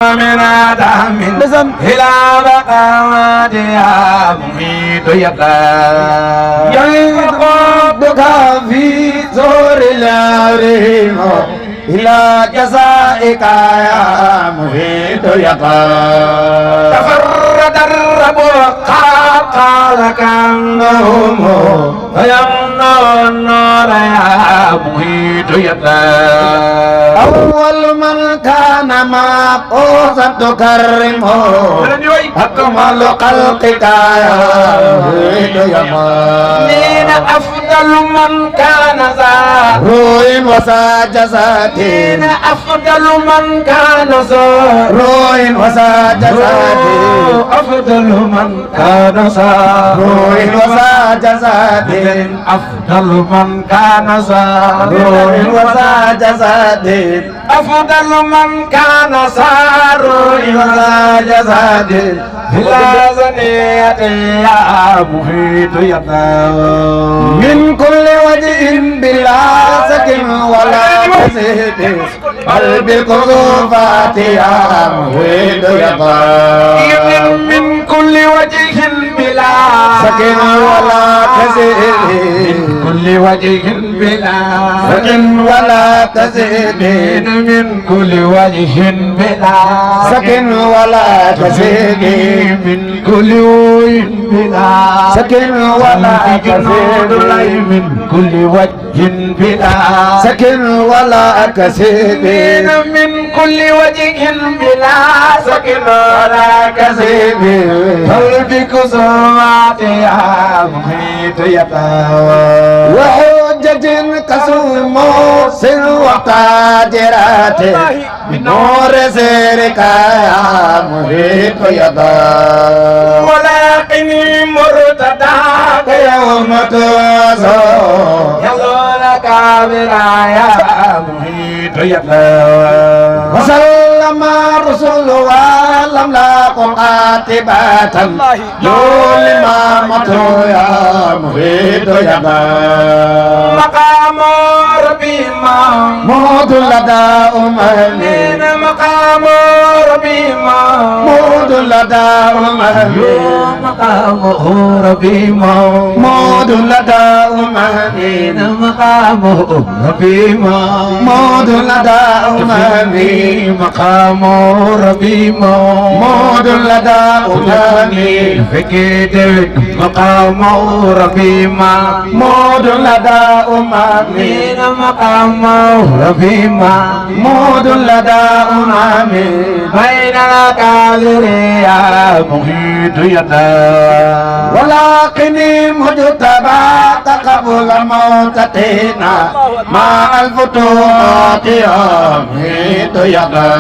من آدم إلى بقامات يا مميت يقام يقبضك في زور العريم إلى جزائك يا مميت يقام تفرد الرب قال كأنهم فيمنع النار يا مميت يقام أول من كان مقوسا تكرمه أكمل خلقك يا مهيد يا مين أفضل من كان ذا روح وسا جسدي مين أفضل من كان ذا روح وسا جسدي أفضل من كان ذا روح وسا جسدي أفضل من كان ذا روح وسا جسدي أفضل من كان صار إلى جسد إلى زنية يا مفيد يا من كل وجه بلا سكن ولا تزيد بل بالكسوفات يا مفيد يا من كل وجه بلا سكن ولا تزيد من كل وجه بلا سكن ولا تزيد من كل وجه بلا سكن ولا تزيد من كل وجه بلا سكن ولا تزيد من كل وجه بلا سكن ولا تزيد من كل وجه بلا سكن ولا تزيد قلبك سمعت يا مخيط يتاوى وحجة كسوم سر وقادرات من نور سيرك يا مهيط يدا ولكني مرتداك يوم توزو يزولك برايا مهيط يدا وسلم رسول ولم لاق قاتبة يولي ما مطو يا مهيط يدا مقام ربي محمود لدى أمين مقام ربي محمود لدى أمين مقام ربي محمود لدى أمين مقام ربي محمود لدى أمين مقام ربي محمود لدى أمين فكيد مقام ربي محمود لدى أمين مقام ربي محمود لدى أمامي بين الأكابر يا مهيد يدا ولكني مجتبى تقبل موتتنا مع الفتوحات يا مهيد يدا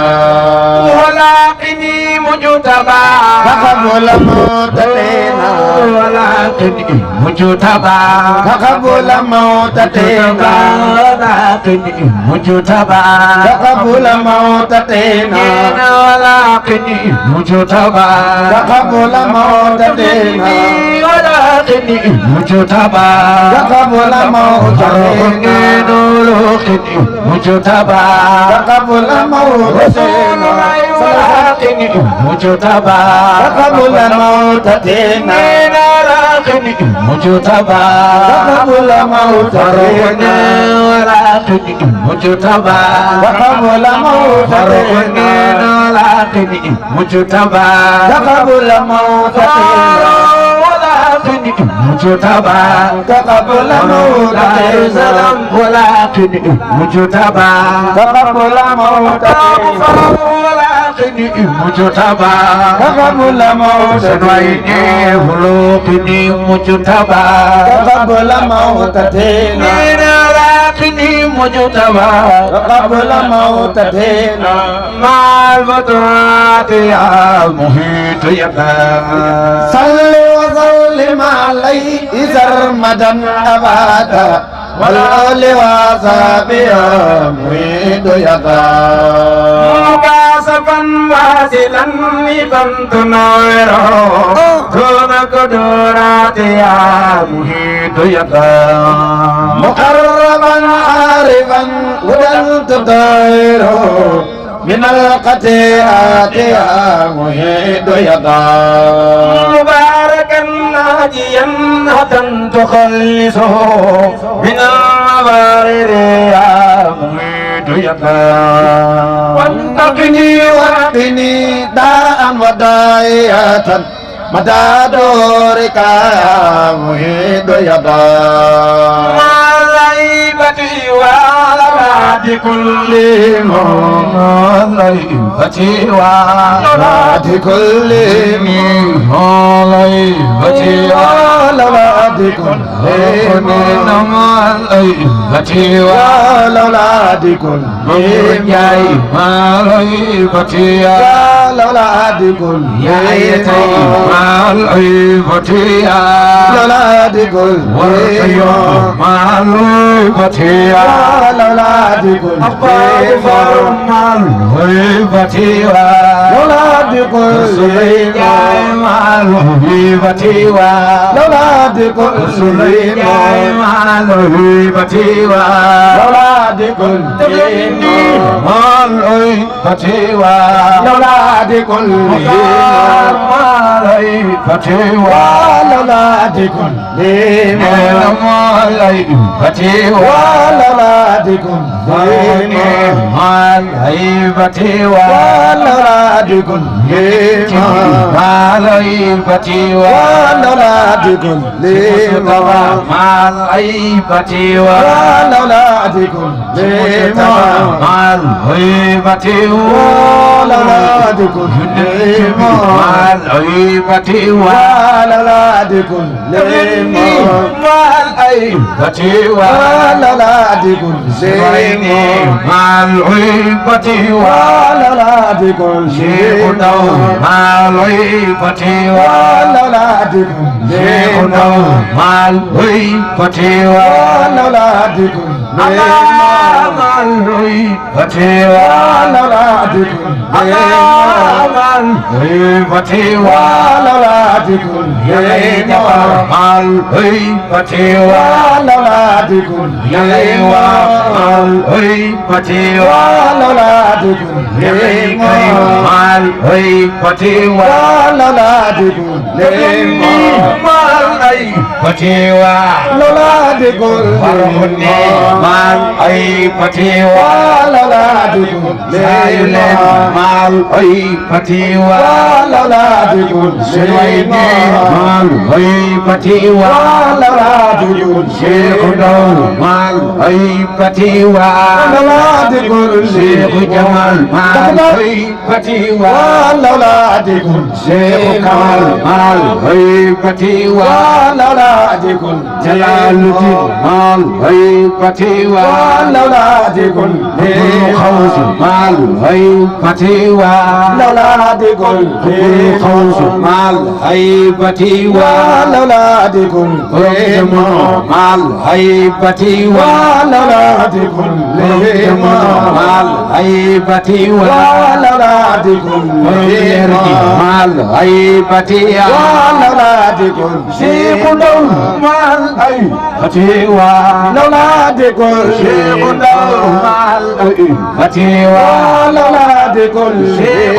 ولكني مجتبى تقبل موتتنا ولكني مجتبى تقبل موتتنا ولكني مجتبى تقبل موتتنا ولكني مجتبى تقبل موتتنا ولكني مجتبى تقبل موتتنا ولكني مجتبى تقبل موتتنا ولكني مجتبى تقبل موتتنا ولكني مجتبى تقبل موتتنا ولكني مجتبى تقبل موتتنا ولكني مجتبى تقبل موتتنا ولكني مجتبى تقبل موتتنا ولكني مجتبى تقبل موتتنا ولكني مجتبى تقبل موتتنا ولكني مجتبى تقبل موتتنا ولكني مجتبى قبل موتتنا مع الفتوحات يا مهيط يدا صل وسلم عليه سرمدا أبدا والآل وصحبه يا مهيط يدا مكاسفا واصلا بنت نوره دون قدرات يا مهيط يدا مقربا عارفا ودنت طيره من القتيات يا مهيد يدا مباركا ناجيا هدى تخلصه من المبارر يا مهيد يدا وانتقني وقني داء وداية مدى دورك يا مهيد يدا غيبتي ولبعد كل غيبتي ولبعد كل غيبتي ولبعد كل غيبتي ولبعد كل غيبتي ولبعد كل غيبتي ولبعد كل غيبتي لولاد كل أفضل مال غيبتي لولاد كل مال غيبتي لولاد كل مال غيبتي لولاد كل مال غيبتي لولاد كل مال غيبتي لولاد كل مال غيبتي ولولادكم مال هيبتي ولولادكم مال هيبتي ولولادكم مال هيبتي ولولادكم مال هيبتي ولولادكم مال هيبتي ولولادكم مال هيبتي ولولادكم مع الغيبة ولولادكم مع الغيبة ولولادكم مع الغيبة ولولادكم مع الغيبة ولولادكم مع الغيبة ولولادكم مع الغيبة ولولادكم الغيبة ولولادكم مع الغيبة ولولادكم مع الغيبة ولولادكم مع الغيبة ولولادكم مع الغيبة ولولادكم مع الغيبة ولولادكم مع الغيبة ولولادكم شيخ جمال مع الغيبة ولولادكم شيخ كمال مع الغيبة ولولادكم جلال الدين مع الغيبة ولولادكم خوز مع الغيبة ولولادكم خوز مع الغيبة ولولادكم مع الغيبة ولولادكم مع الغيبة ولولادكم مع الغيبة ولولادكم شيخ مع الغيبة ولولادكم شيخ مع الغيبة ولولادكم شيخ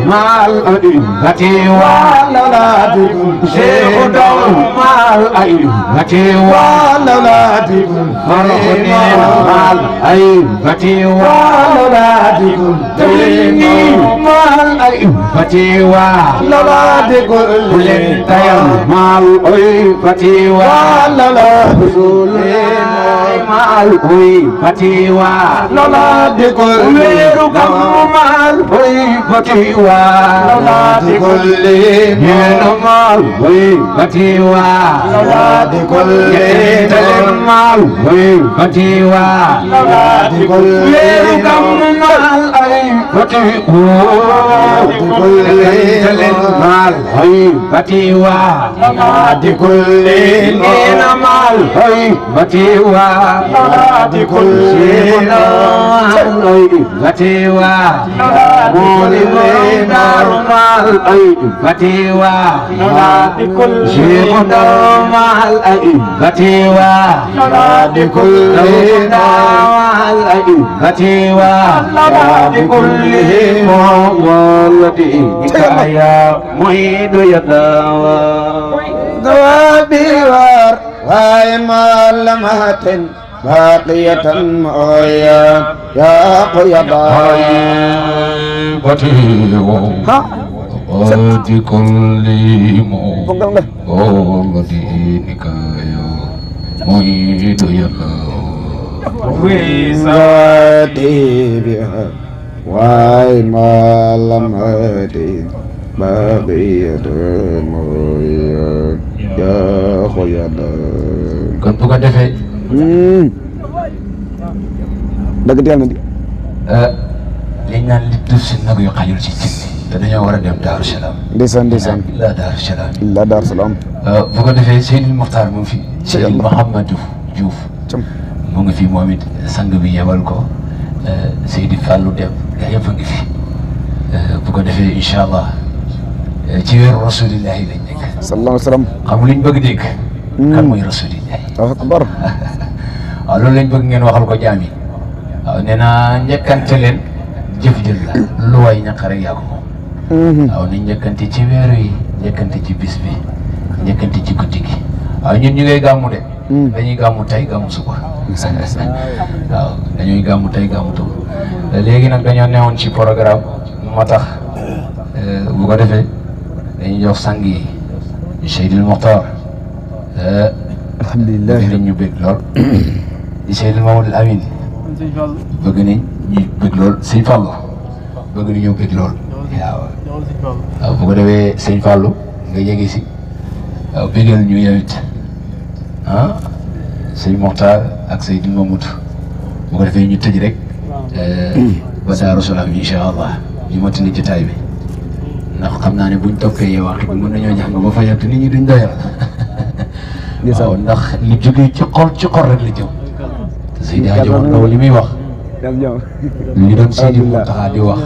مع الغيبة ولولادكم شيخ مع الغيبة ولولادكم مع الغيبة ولولادكم مع الغيبة ولولادكم مع الغيبة ولولادكم مع الغيبة ولولادكم مع الغيبة ولولادكم مع الغيبة ولولادكم مع الغيبة ولولادكم مع الغيبة مع الهيبة وعناد كل مع الهيبة وعناد كل الهيبة ومولد مع الهيبة وعناد كل شيخنا مع الهيبة وعناد كل مع الهيبة وعناد كل والذي يا معيد يداوى دوابي وار هاي معلمات باقية مويا يا قيضا بطيء وادي كل والذي يا معيد يداوى ويزاتي بها واي معلمات باقية مويا يا قيضا kon bu ko defee dëgg teel na di liñ naan li duuf si nag yu xajul ci cin te dañoo war a dem Daaru Salaam ndeysaan ndeysaan illa Daaru Salaam illa Daaru Salaam bu ko defee Seydil Mokhtar mu ngi fi Seydil Mouhamadou Diouf mu ngi fi moom it sang bi yebal ko Seydi Fallou Dem gaa yëpp a ngi fi bu ko defee incha allah ci weeru rasulillahi lañ nekk sallallahu alayhi wa sallam xam luñ bëgg dégg kan mooy rasulillahi akbar waaw loolu lañ bëgg ngeen waxal ko jaam yi waaw nee naa njëkkante leen jëf jël la lu waay ñàkk rek yaa ko moom waaw nañ njëkkante ci weeru yi njëkkante ci bis bi njëkkante ci guddi gi waaw ñun ñu ngay gàmmu de dañuy gàmmu tey gàmmu suba waaw dañuy gàmmu tey gàmmu suba léegi nag dañoo newoon ci programme moo tax bu ko defee dañuy jox sang yi Seydil Mokhtar alhamdulilah bëgg nañ ñu bëgg lool di Seydil Mamadou Amin bëgg nañ ñu bëgg lool sëñ Fallou bëgg nañu bëgg lool waaw bu ko defee sëñ Fallou nga yéegi si waaw bëggal ñu yewit sëñ Mokhtar ak Seydil Mamadou bu ko defee ñu tëj rek ba Daaru Salaam incha allah ñu matindi jotaay bi ndax xam naa ne buñ toppee yow wax bi mën nañoo jàng ba fa yàgg nit ñi duñ doyal waaw ndax li jógee ci xol rek la jëm te Seydi Hadji Omar Ndaw li muy wax li doon Seydi Mountakha di wax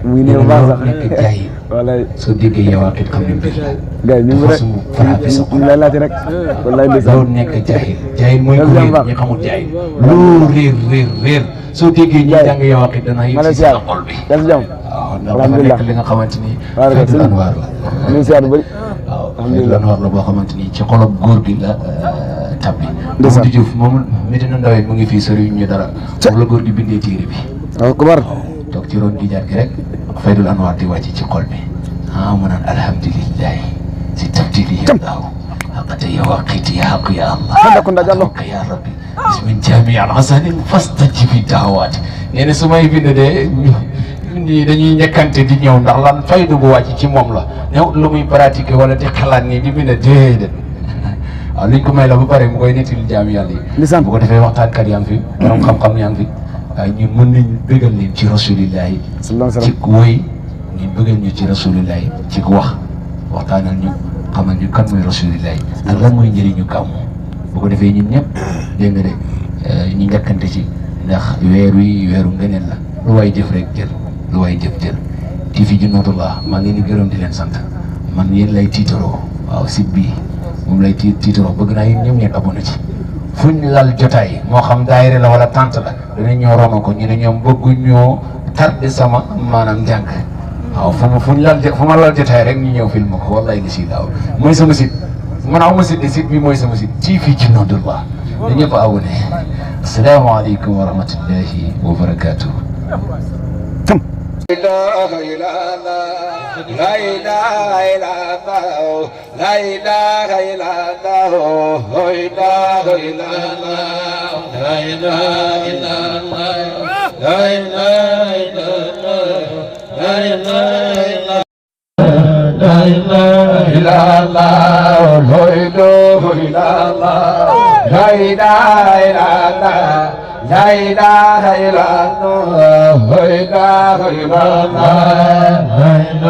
muy ne baax sax nekk jaay wallaay soo déggee yow ak it xam ne mbir la gars ñu dafa sumu frappé sa xol lay laaj rek wallaay loolu nekk jaay mooy ku réer ñi xamul jaay lu réer soo déggee ñi jàng yow ak it dana yëg si sa xol bi dal jam waaw ndax dafa nekk li nga xamante ni Faydul Anwar la ñu siyaar bu bëri waaw Faydul Anwar la boo xamante ni ci xolob góor gi la tabbi moom di Diouf moom Medina Ndawee mu ngi fii sori ñu dara moom la góor gi bindee téere bi waaw kubar toog ci ron gi jaar gi rek Faydul Anwar di wàcc ci xol bi mu naan alhamdulillahi si tabdili ya Allah xaqate ya waqiti ya xaq ya Allah xaq ya rabbi bismin jami al hasanin fastajibi daawaati nee na su may bind de ñi dañuy ñekkante di ñëw ndax lan faydu bu wàcc ci moom la new lu muy pratiquer wala di xalaat nii di bind déedéet waaw liñ ko may la ba pare mu koy nettali jaam yàlla yi bu ko defee waxtaankat yaa ngi fi borom xam-xam yaa ngi fi waaye ñun mën nañ bëggal leen ci rasulillahi ci woy ñu bëggal ñu ci rasulillahi ci wax waxtaanal ñu xamal ñu kan mooy rasulillahi ak lan mooy njëriñu gàmmu bu ko defee ñun ñëpp dégg nga de ñu njëkkante ci ndax weer wi weeru ngëneel la lu waay jëf rek jël lu waay jëf jël TV Junatullah maa ngi leen di gërëm di leen sant man yéen lay tiitaroo waaw site bii moom lay tiitaroo bëgg naa yéen ñëpp ngeen abonné ci fuñ lal jotaay moo xam daayira la wala tante la danañ ñoo rono ko ñu ne ñoom bëgguñoo tardé sama maanaam njàng waaw fu ma lal jotaay rek ñu ñëw film ko wallaay li si daaw mooy sama site man aw ma site de site bi mooy sama site TV Junatullah da ñëpp a abonné asalaamaaleykum wa rahmatullahi wa barakatuh لا إله إلا الله لا إله إلا الله لا إله إلا الله لا إله إلا الله لا إله إلا الله لا إله إلا الله لا إله إلا لا إله إلا الله لا إله إلا الله لا إله إلا الله لا إله إلا الله لا إله إلا الله لا إله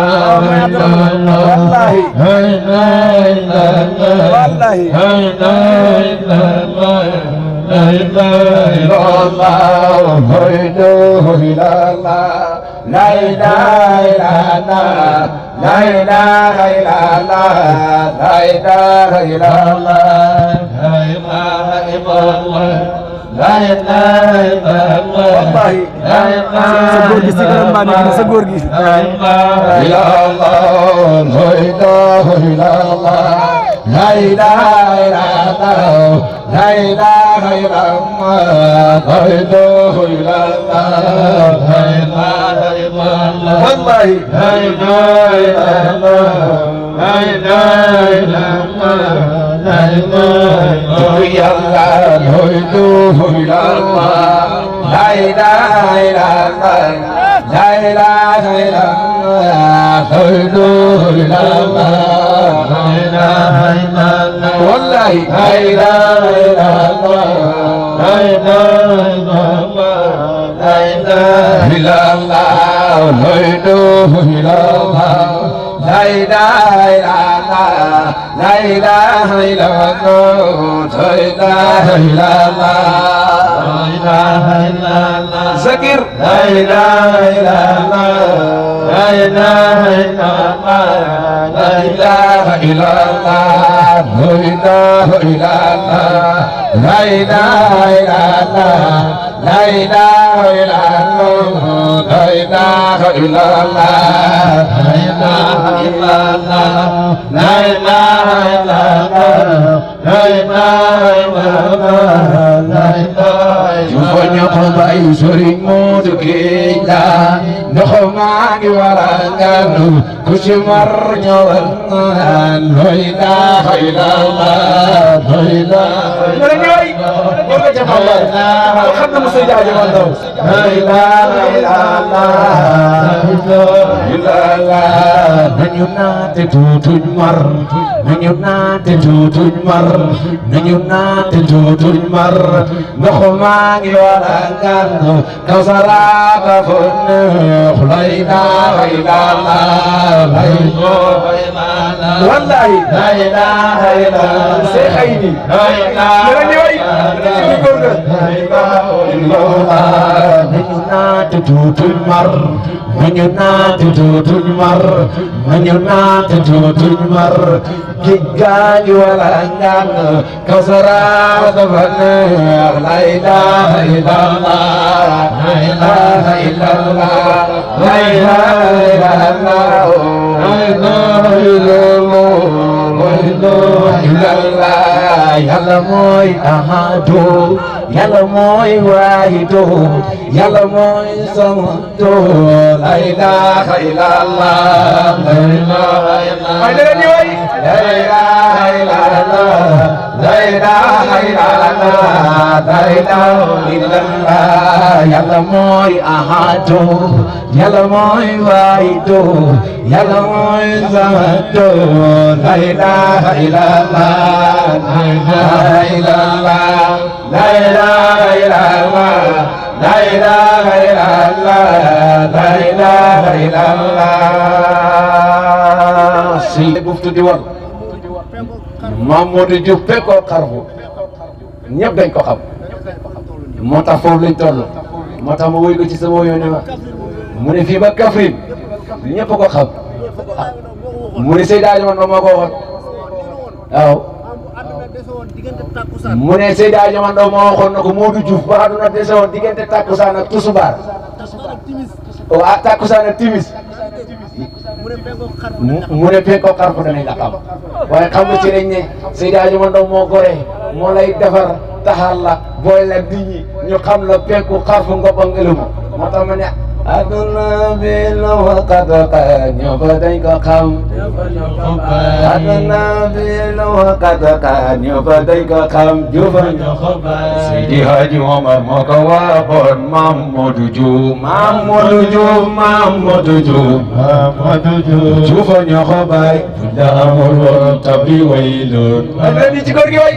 Zakir la ilaha illallah la ilaha illallah la ilaha illallah la ilaha illallah la ilaha illallah la ilaha illallah la ilaha illallah la ilaha illallah la ilaha illallah la ilaha illallah la ilaha illallah ko bay Sëriñ Moodu Géej la ndox maa ngi warangal ku ci mar ñëwal la ilaha illallah la ilaha nañu naate tuutuñ mar nañu naate tuutuñ mar nañu naate tuutuñ mar ndox maa ngi warangal Kawsara ka fonneex la ilaha illallah la ilaha illallah wallahi la ilaha illallah Seexayni la ilaha illallah nañu naate tuutuñ mar nañu naate tuutuñ mar nañu naate tuutuñ mar géej gaa ngi walangaan Kawsara ka fonneex la ilaha illallah la ilaha illallah la ilaha illallah la ilaha illallah Yàlla mooy ahadu Yàlla mooy waahidu Yàlla mooy samadu la ilaha illallah la ilaha illallah la ilaha illallah la ilaha illallah la ilaha illallah Yàlla mooy ahadu Yàlla mooy waahidu Yàlla mooy samadu la ilaha illallah la ilaha illallah la ilaha illallah la ilaha illallah la ilaha illallah si buftu di war Mamadou Diouf Peko Xarfu ñëpp dañ ko xam moo tax foofu lañ toll moo tax ma wéy ko ci sama woyoo ne ma mu ne fii ba Kaffrine ñëpp ko xam mu ne Seydi Hadji Omar moo ko waxoon waaw mu ne Seydi Hadji Omar moo waxoon na ko Modou Diouf ba àdduna dese woon diggante takkusaan ak tusubaar waaw takkusaan ak timis mu ne Peko Xarfu danañ la xam waaye xam nga ci lañ ne Seydi Hadji Omar moo gore moo lay defar taxal la booy la nit ñi ñu xam la Peko Xarfu ngopp ak ëlëmu moo tax ma ne aduna bi la wakataka ñëpp dañ ko xam aduna bi la wakataka ñëpp dañ ko xam jufa Seydi Hadji Omar moo ko waxoon Mamadou Diouf Mamadou Diouf Mamadou Diouf Mamadou Diouf jufa ñoo ko bay bu la amul woon tabbi way loon ay ci góor gi way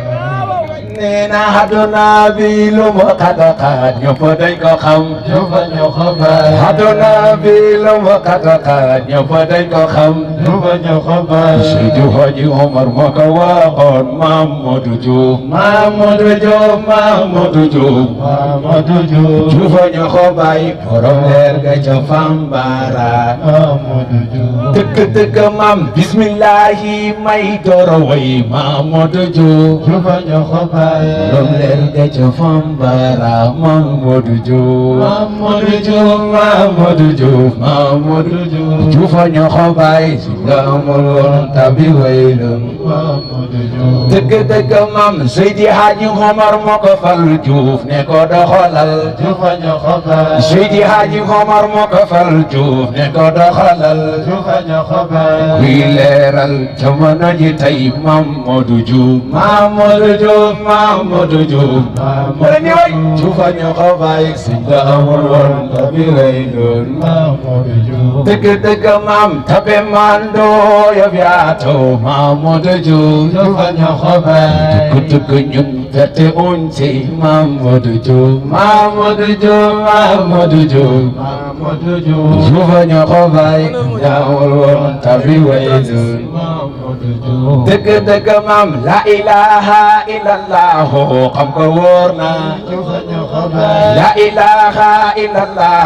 nee na àdduna bi lu mu xat-xat ñëpp dañ ko xam ñëpp ñu ko baay àdduna bi lu mu xat-xat ñëpp dañ ko xam ñëpp ñu ko baay Seydi Hadji Omar moo ko waxoon Mamadou Diouf Mamadou Diouf Mamadou Diouf Mamadou Diouf Diouf ñu ko baay borom leer ga ca Fambara Mamadou Diouf dëgg-dëgg maam bismillahi may dooro way Mamadou Diouf Diouf ñu ko baay borom leer ga ca Fambara Mamadou Diouf Mamadou Diouf Mamadou Diouf Mamadou Diouf Diouf ñu ko baay si nga amul woon tabi way la Mamadou Diouf dëgg-dëgg maam Seydi Hadji Omar moo ko fal Diouf ne ko doxalal Diouf ñu ko baay Seydi Hadji Omar moo ko fal Diouf ne ko doxalal Diouf ñu ko baay kuy leeral jamono ji tey Mamadou Diouf Mamadou Diouf Mamadou Diouf Diouf ñu ko baay si nga amul woon tabi way doon Mamadou Diouf dëgg-dëgg maam tabe mando yow yaato Mamadou Diouf Diouf ñu ko baay dëgg ñun fete on si Mamadou Diouf Mamadou Diouf Mamadou Diouf Mamadou Diouf Diouf ñu ko baay ñaawul woon tabi way doon Mamadou Diouf dëgg-dëgg maam la ilaha illallah xam ko wóor na Diouf ñu ko baay la ilaha illallah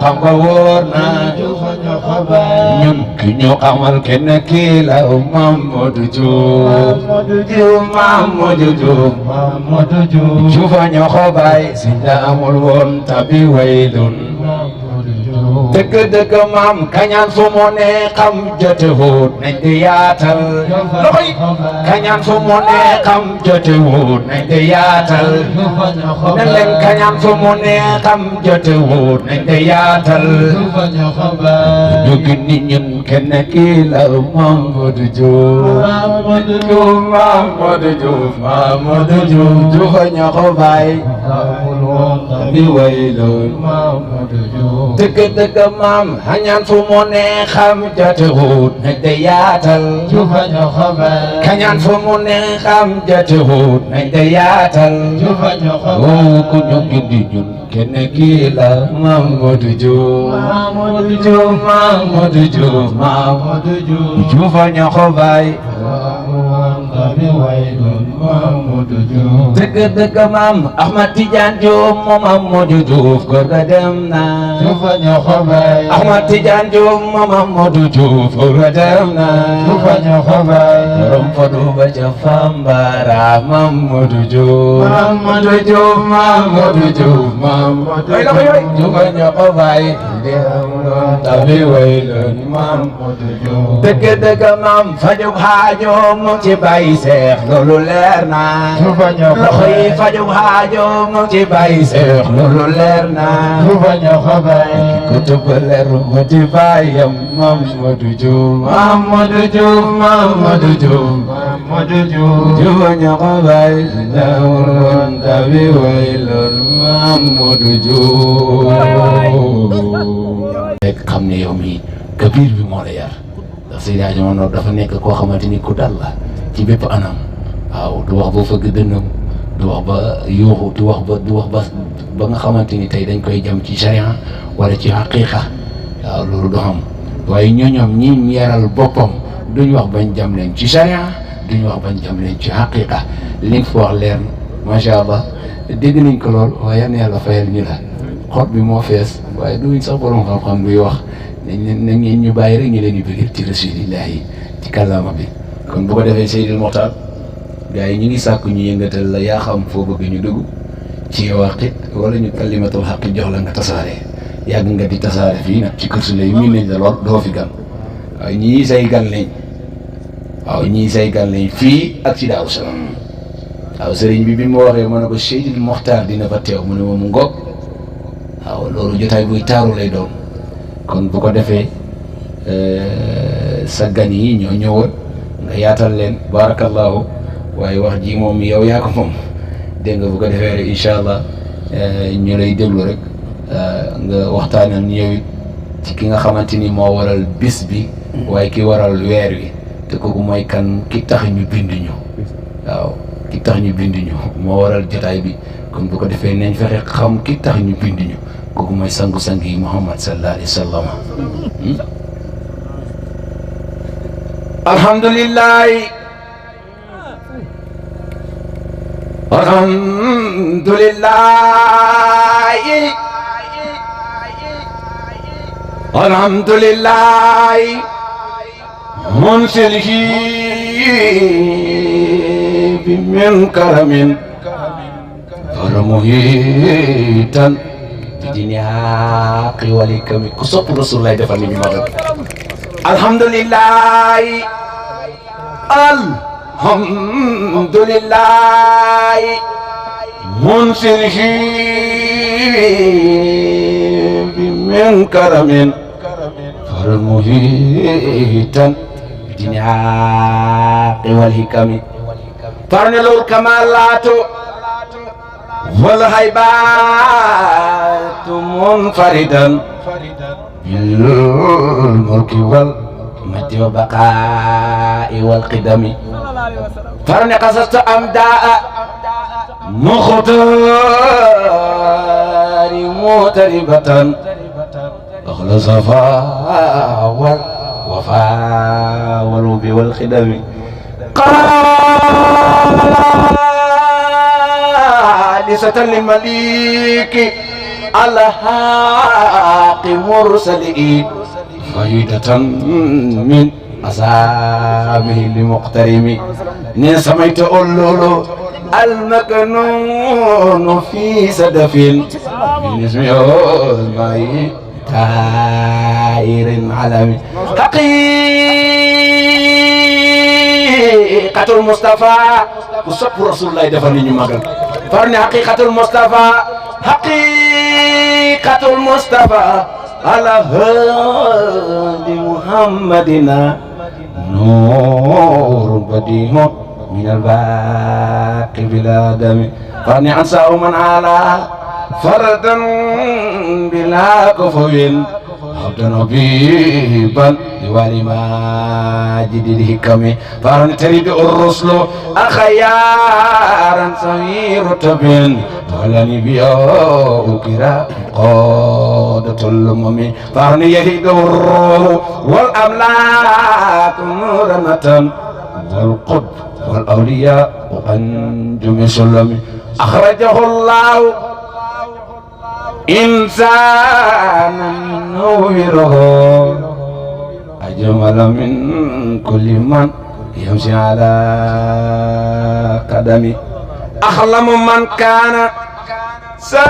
xam ko wóor na Diouf ñu ko baay ñun ki ñu xamal kenn kii la Mamadou Diouf Mamadou Diouf Mamadou Diouf Mamadou Diouf Diouf ñu ko baay si la amul woon tabi way doon dëgg-dëgg maam kañaan fu mu ne xam jote wut nañ di yaatal loxoy kañaan fu mu ne xam jote wut nañ di yaatal ne leen kañaan fu mu ne xam jote wut nañ di yaatal ñu gindi ñun kenn kii la Mamadou Diouf Mamadou Diouf Mamadou Diouf Mamadou Diouf Diouf ñu ko baay di way lool Mamadou Diouf dëgg-dëgg maam xañaan fu mu ne xam jote wut nañ di yaatal Diouf ñu ko baay kañaan fu mu ne xam jote wut nañ di yaatal Diouf ñu ko baay ku ñu gindi ñun kenn kii la Mamadou Diouf Mamadou Diouf Mamadou Diouf Mamadou Diouf Diouf ñu ko baay dëgg-dëgg maam Ahmad Tidiane Diop moom Mamadou Diouf góor ga dem na Diouf ñu ko baay Ahmad Tidiane Diop moom Mamadou Diouf góor ga dem na Diouf ñu ko baay borom fadu ba ca Fambara Mamadou Diouf Mamadou Diouf Mamadou Diouf Mamadou Diouf ñu ko baay tabi way loon Mamadou Diouf dëgg-dëgg maam fajug haajo mu ci bàyyi seex loolu leer na loxo yi fajug haajo mu ci bàyyi seex loolu leer na ku tëbb leer mu ci bàyyam Mamadou Diouf Mamadou Diouf Mamadou Diouf Mamadou Diouf Diouf ñu ko bàyyi dawul woon tabi way lool Mamadou Diouf rek xam ne yow mi kabir bi moo la yar ndax Seydi Hadji Omar dafa nekk koo xamante ni ku dal la ci bépp anam waaw du wax ba fëgg dënnam du wax ba yuuxu du wax ba nga xamante ni tey dañ koy jam ci sharia wala ci haqiqa waaw loolu du xam waaye ñooñoom ñi yaral boppam duñ wax bañ jam leen ci sharia duñ wax bañ jam leen ci haqiqa li nga fi wax leer macha allah dégg nañ ko lool waaye yal na yàlla fayal ñu la xot bi moo fees waaye duñ sax borom xam-xam buy wax nañ ñu bàyyi rek ñu leen di bëggal ci rasulillahi ci kàllaama bi kon bu ko defee Seydil Mokhtar gars yi ñu ngi sàkku ñu yëngatal la yaa xam foo bëgg ñu dugg ci waqit wala ñu kalimatul xaq jox la nga tasaare yàgg nga di tasaare fii nag ci kër su lay miin nañ la lool doo fi gan waaw ñii say gan lañ fii ak ci Daaru Salaam waaw sëriñ bi ma waxee ma ne ko Seydil Mokhtar dina fa teew mu ne ma mu ngoog waaw loolu jotaay buy taaru lay doon kon bu ko defee sa gan yi ñoo ñëwoon nga yaatal leen barakallahu waaye wax ji moom yow yaa ko moom dégg nga bu ko defee rek incha allah ñu lay déglu rek nga waxtaanal ñëw ci ki nga xamante ni moo waral bis bi waaye ki waral weer wi te kooku mooy kan ki tax ñu bind ñu waaw ki tax ñu bind ñu moo waral jotaay bi kon bu ko defee nañ fexe xam ki tax ñu bind ñu kooku mooy sangu-sang yi Muhammad sallallahu alayhi wa sallam alhamdulillahi alhamdulillahi alhamdulillahi munsilhi من كرم فرمهيتا بدنيا قوالكم كسب رسول الله دفعني بمدد الحمد لله الحمد لله منسله من كرم فرمهيتا بدنيا قوالكم فرنلو الكمالات والهيبات منفردا بالملك والمجد والبقاء والقدم فرن قصصت أمداء مختار متربة أخلى صفاء والوفاء والوب والخدم قالسة للمليك الحاق مرسلئ فايدة من أصابه لمقترم نسميت أولولو المكنون في صدف من اسم الماء تائر علمي حقيقة المصطفى وصف رسول الله دفعني نمغل فرني حقيقة المصطفى حقيقة المصطفى على هادي محمدنا نور بديع من الباقي بلا دم فرني أنسى من على فردا بلا كفو عبدا نبيبا لوالي ماجد الحكم فارن تريد الرسل أخيارا صغير تبين ولني بيوكرا قادة الأمم فارن يهيد الروح والأملاك مرمة والقد والأولياء وأنجم سلم أخرجه الله إنسانا نوره أجمل من كل من يمشي على قدمي أخلم من كان ساجر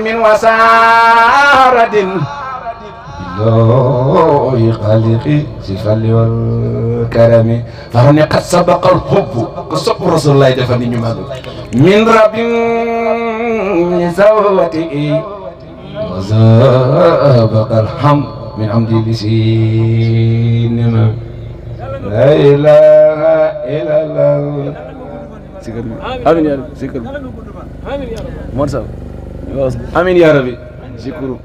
من وسارد الله خالقي سفل والكرم فهني قد سبق الحب قصب رسول الله دفني من رب لزوته وسبق الحمد من عمد لسينما لا إله إلا الله آمين يا رب سكر آمين يا رب آمين يا ربي شكر